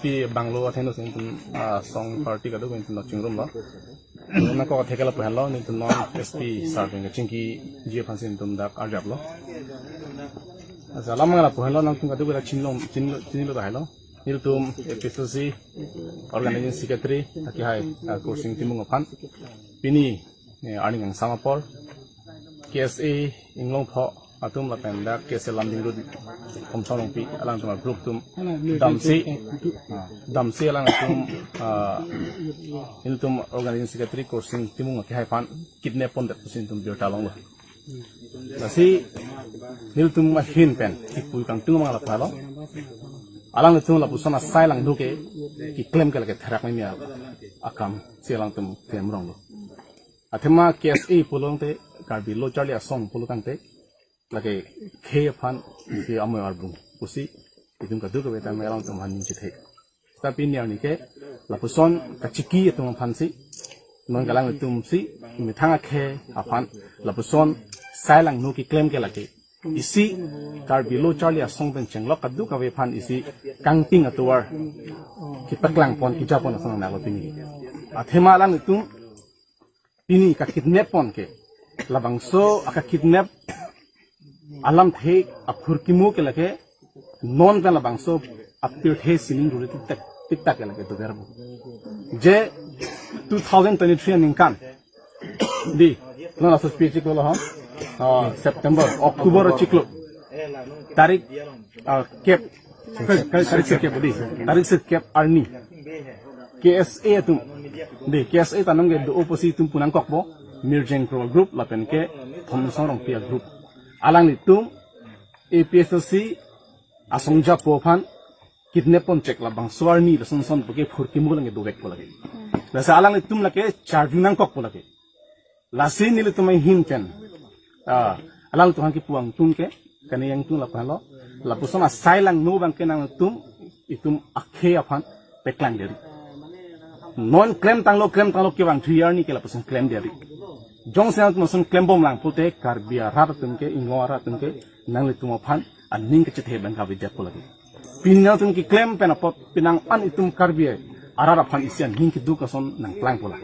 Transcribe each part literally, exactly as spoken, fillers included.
P banglo athe no sin tum, ah, song party kado tum no chingrumlo. Nangkok atheke lapu henlo, nelitum non S P sir pen kachingkiji aphan si nelitum dak arjaplo. Asa alam lapu henlo, nangtum kado dak chinlong, chinlo, chinlo dak henlo. Nelitum A P H L C organizing secretary, akehai, ah, Kursing Timung aphan. Pini, eh, arni kangsam apor, K S A Inglongpho atum lapen dak K S A Lumding Road Thomson Rongpi alangtum a-group atum damsi, ah, damsi alangtum, ah, nelitum organizing secretary Kursing Timung akehai aphan kidnap pondet pusi nelitum birta longlo. Lasi nelitum ahin pen kipu kangtung mang lapu henlo. Alanglitum lapuson asai langno ke keklem ke lake therak meme akam si alangtum klem ronglo. Athema K S A pulote, Karbi Lo Charli Asong pulo tangte, lake khei aphan ke amoi arbung pusi itum kadokave ta alangtum aphan ning chethe. Tapi niar ni ke lapuson kachiki atum aphan si, non ke alangtum si, methang akhei aphan lapuson sai langno keklem ke lake isi Karbi Lo Charli Asong pen chenglok kadokave aphan isi kangting atovar kepaklang pon, kejapon ason nanglo pini. Athema alangtum pini kakidnap pon ke, labangso akakidnap alamthe aphurkimo ke lake non pen labangso apirthe sining duri tiktak, tiktak ke lake dover bo. Je two thousand twenty-three aningkan, dei, non aso pi achiklo lo ha? Ah, September, October achiklo. Tarik, ah, kep, tarik sirkep, dei, tarik sirkep arni K S A atum, dei, K S A ta nonke do-o pusi itum pu nangkokpo, Mirjeng Kro group lapen ke Thomson Rongpi a-group, alanglitum A P H L C asong japo aphan kidnap ponchek labangso arni lason son puke phurkimo lake dovekpo lake. Lasi alanglitum lake charju nangkokpo lake. Lasi nelitum ahin pen, ah, alangtum aphan kipu kangtung ke, kani kangtung lapu henlo, lapuson asai langno abang ke nangtum itum akhei aphan paklang deri. Non klem tanglo, klem tanglo, kevang thu arni ke lapuson klem deri. Jongsi nangtum lason klembom lang pulote Karbi arat atum ke, Inglong arat atum ke nanglitum aphan aning kachethe abang kavedet po lake. Pini nangtum keklem pen apot penang an itum Karbi arat aphan isi aning keduk ason nangplang po la.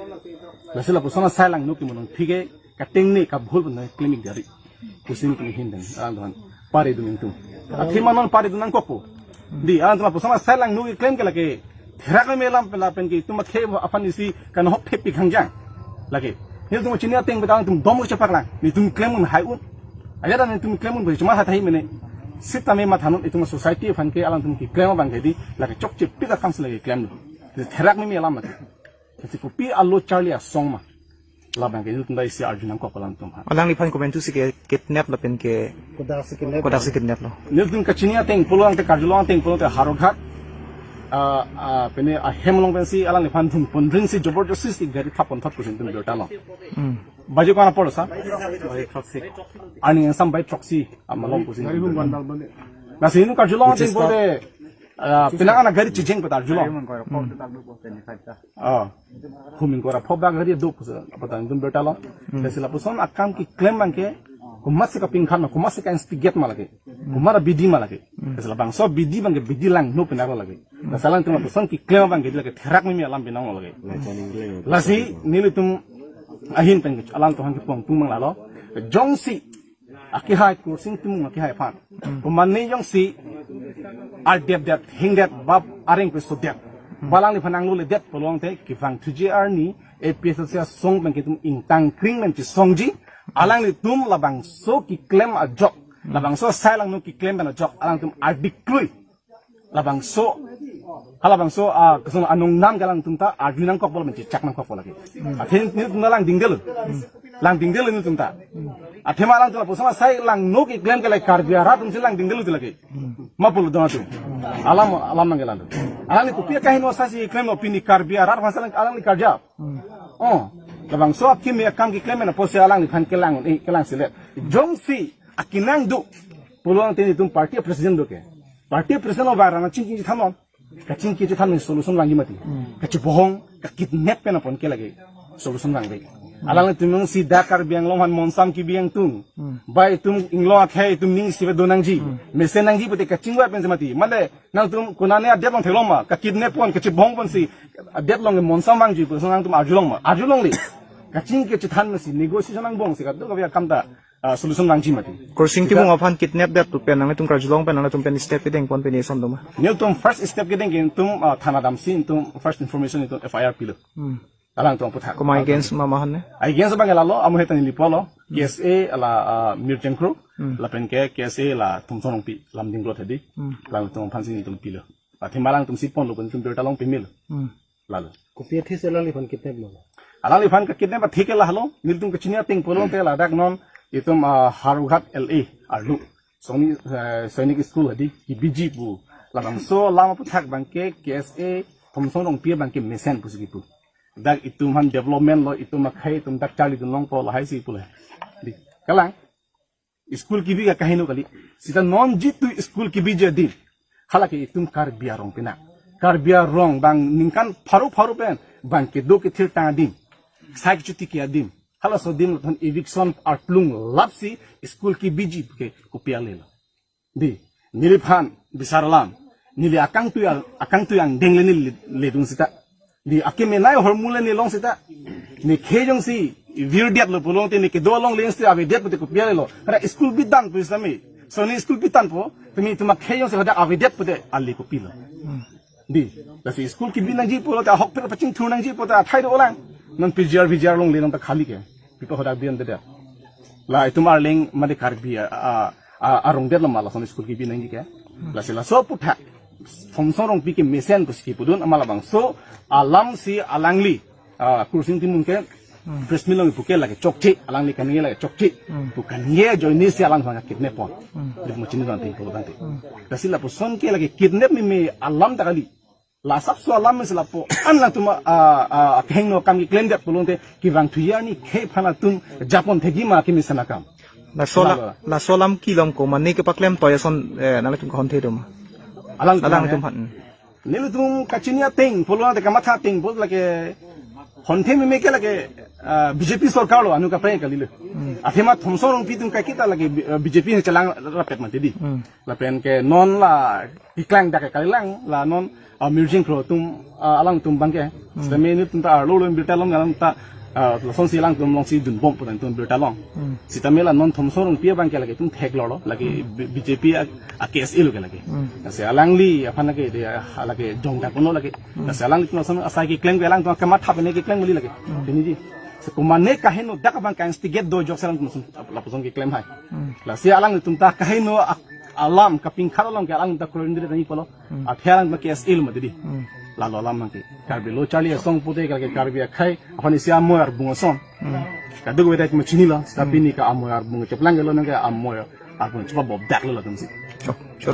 Lasi lapuson asai langno ke monong thike katengne kabhul pen klem ik deri pusi nelitum ahin pen alangtum aphan pare dun ingtung. Athema non pare dun nangkokpo. Dei, alangtum lapuson asai langno keklem ke lake therak meme alam pen lapen ke itum akhei aphan isi kanhok thepik hangjang. Lake, nelitum chini ateng pen alangtum dom kachepaklang, nelitum klem un hai un. Ajat nelitum klem un bai chuma hathai mene. Sitame mathanon itum society aphan ke alangtum keklem abang ke dei, lake chokche pik akam si lake klemlo. Therak meme alam lake. Kasi kopi a-Lo Charli Asong ma? Labang ke nelitum ta isi arju nangkok alangtum aphan. Alangliphan komantu si ke kidnap lapen ke kodak si kidnap, kodak si kidnap lo. Nelitum kachini ateng pulo tangte, karjulong ateng pulo tangte Howraghat, ah, ah, pine ahem along pensi alangliphan thum pondring si joborjosti si gari thap ponthot pusi nelitum birta lo. Hmm. Baji ko-an apor sa? Baji throksi. Arni kangsam baji throksi amalom pusi. Gari hum bandal bole. Lasi nelitum karjulong ateng pulote, ah, penang an gari chijeng pu ta arjulo. Gari man ko, pok tak duk, pok twenty-five ta. Ah. Hum ingkoi ra pho bag gari duk pusi apot nelitum birta lo. Hmm. Lasi lapuson akam keklem abang ke, komatsi kapingkhan ma, komatsi ka-instigate ma lake. Komat abidi ma lake. Hmm. Lasi labangso abidi abang ke abidi langno pen arlo lake. Lasi alangtum lapuson keklem abang ke dei lake therak meme alam pen nanglo lake. Lasi nelitum ahin pen alangtum aphan kipu kangtung mang lalo. Jongsi akehai Kursing Timung akehai aphan, hmm, komane jongsi ardepdet, hingdet, ba areng pesodet, hmm, ba alangliphan anglo ledet pulo tangte kevang thuji arni A P H L C asong pen ke itum ingtang kring pen chesongji, alanglitum labangso keklem ajok, labangso asai langno keklem pen ajok alangtum ardik klui. Labangso, halabangso, ah, keson anung nam ke alangtum ta arju nangkokpo lapen chechak nangkokpo lake. Athe nelitum ta langdingdelo. Langdingdelo nelitum ta. Athema alangtum lapuson asai langno keklem ke lake Karbi arat atum si langdingdelo ti lake. Ma pulo don atum. Alam, alam nangkelang. Alangli kopi akahingno asai si klemlo, pini Karbi arat aphan si alang, alangli karjap. Oh, labangso akimi akam keklem pen apotsi alangliphan kelang, eh, kelang selet. Jongsi akinang do pulo tangte nelitum party president do ke. Party president lo ba rana chingki chethan non. Kachingki chethan pen solution vangji mati. Hmm. Kachebohong, kakidnap pen apot ke lake solution vangve. Alanglitum si dak Karbi Anglong aphan monsam kebi ingtung. Hmm. Bai itum inglong akhei itum ning isivet do nangji. Hmm. Mesen nangji pute kachingvai pensi mati. Mane nangtum konane adet along theklong ma, kakidnap pon, kachibong ponsi adet along monsam vangji pusi nangtum arjulong ma. Arjulongle. Kachingki kachethan mesi negotiation angbongsi kadokave akam ta, ah, solution vangji mati. Kursing Sita- Timung aphan kidnap det pu pen nanglitum karjulong pen nanglitum pen step kedeng pon pen eson do ma? Nelitum first step kedeng ke itum, ah, thana damsi itum first information itum F I R pilo. Hmm. Alangtum aphuthak. Komat against ma mahon ne? Against abang lalo, amu hetan neli pulo. Hmm. K S A la, ah, Mirjeng Kro, Hmm. lapen ke K S A la Thomson Rongpi, Lamding Road hedi. Hmm. Alangtum aphansi itum pilo. Athema alangtum si ponlo pen itum birta long pemil. Hmm. Lalo. Kopi athesi alangliphan kidnap lo? Alangliphan kakidnap atheke lahelo, nelitum kachini ateng pulote ladak non itum, ah, Howraghat L A arlo. Soni, eh, Sainik School hedi, kebiji pu. Labangso alam aphuthak abang ke K S A Thomson Rongpi abang ke mesen pusi kipu. Dak itum aphan development lo, itum akhei itum dak charlidun longpo lahai si pule. Di, kalang. School kebi ke kaheno kali. Sita non jitu school kebiji adim, halake itum Karbi arong pena. Karbi arong abang ningkan pharo pharo pen abang kedo kethirtang adim, sai kechotiki adim, halaso adim lathon eviction arplung lapsi school kebiji ke kopi ale lo. Di, neliphan bisar alam, neli akangtui al-, akangtui angdeng le neli ledun sita. Di, akemenei ahormu le nelong sita. Ne khei jongsi virdet lo pulote ne kedo along le jongsi avedet pute kopi ale lo. Kada school bidan pu sitame. Soni school bidan po, tumi itum akhei jongsi kada avedet pute ale kopilo. Di, lasi school kebi nangji pulote ahokpet pachingthur nangji pulote athai do-olang. Non P G R, V G R longle non ta khali ke. Pipa hadak bian dede. La itum Arleng mane Karbi a, a, a, arong det lo ma lason school kebi nangji ke. Lasi laso aphuthak Thomson Rongpi ke mesen pusi kipudun amat labangso alamsi alangli, ah, Kursing Timung ke press meet along pu ke lake chokche, alangli kaningje lake chokche. Hmm. Pu kaningje ajoinesi alang aphan kidnap pon. Hmm. Di mo chini tangte, pulo tangte. Hmm. Lasi lapuson ke lake kidnap meme alam ta kali. La asapso alam mesi lapu-an alangtum a, a, a, kehingno akam keklem det pulote kevang thuji arni khei aphan atum japon thekji ma kemesen akam. Laso la, Lalo. Laso alam kelong ko mane kepaklem toya ason, eh, nanglitum kahon the do ma? Alang Alang atum atum aphan. Nelitum kachini ateng pulote kamatha ateng pulo lake honthe meme ke lake, ah, B J P sorkar lo anu kaprek kalilo. Hmm. Athema Thomson Rongpi atum kakita lake B-, ah, B J P chelang rapet mati di. Hmm. Lapen ke non la keklang dak ke kalilang la non, ah, Mirjeng Kro atum, ah, alangtum abang ke. Hmm. Sitame nelitum ta arlo lo birta long alang ta, ah, lasonsi alangtum longsi dunbom pu tangte itum birta long. Hmm. Sitame la non Thomson Rongpi abang ke lake itum theklor lo, lake B-, B J P a, a K S A lo ke lake. Hmm. Lasi alangli aphan lake de, ah, lake jongdak uno lake. Hmm. Lasi alangtum lason asai keklem ke alangtum kamatha pen keklem kali lake. Hmm. Pini ji. Si komane kaheno dak abang ka-instigate do jok si alangtum lason, lapuson keklem hai. Hmm. Lasi alangtum ta kaheno ak-, alam kapingkhat along ke alangtum ta kroin diri tani pulo. Hmm. Athe alangtum K S A lo mati di. Hmm. Lalo alam abang ke. Karbi lo charli asong pute kalake Karbi akhei aphan isi amoi arbung ason. Hmm. Kadokave ta mo chinilo, tapi Hmm. ne ke amoi arbung cheplang ke lo nang ke amoi arbung chepa bobdak lo latumsi. Chok, chok.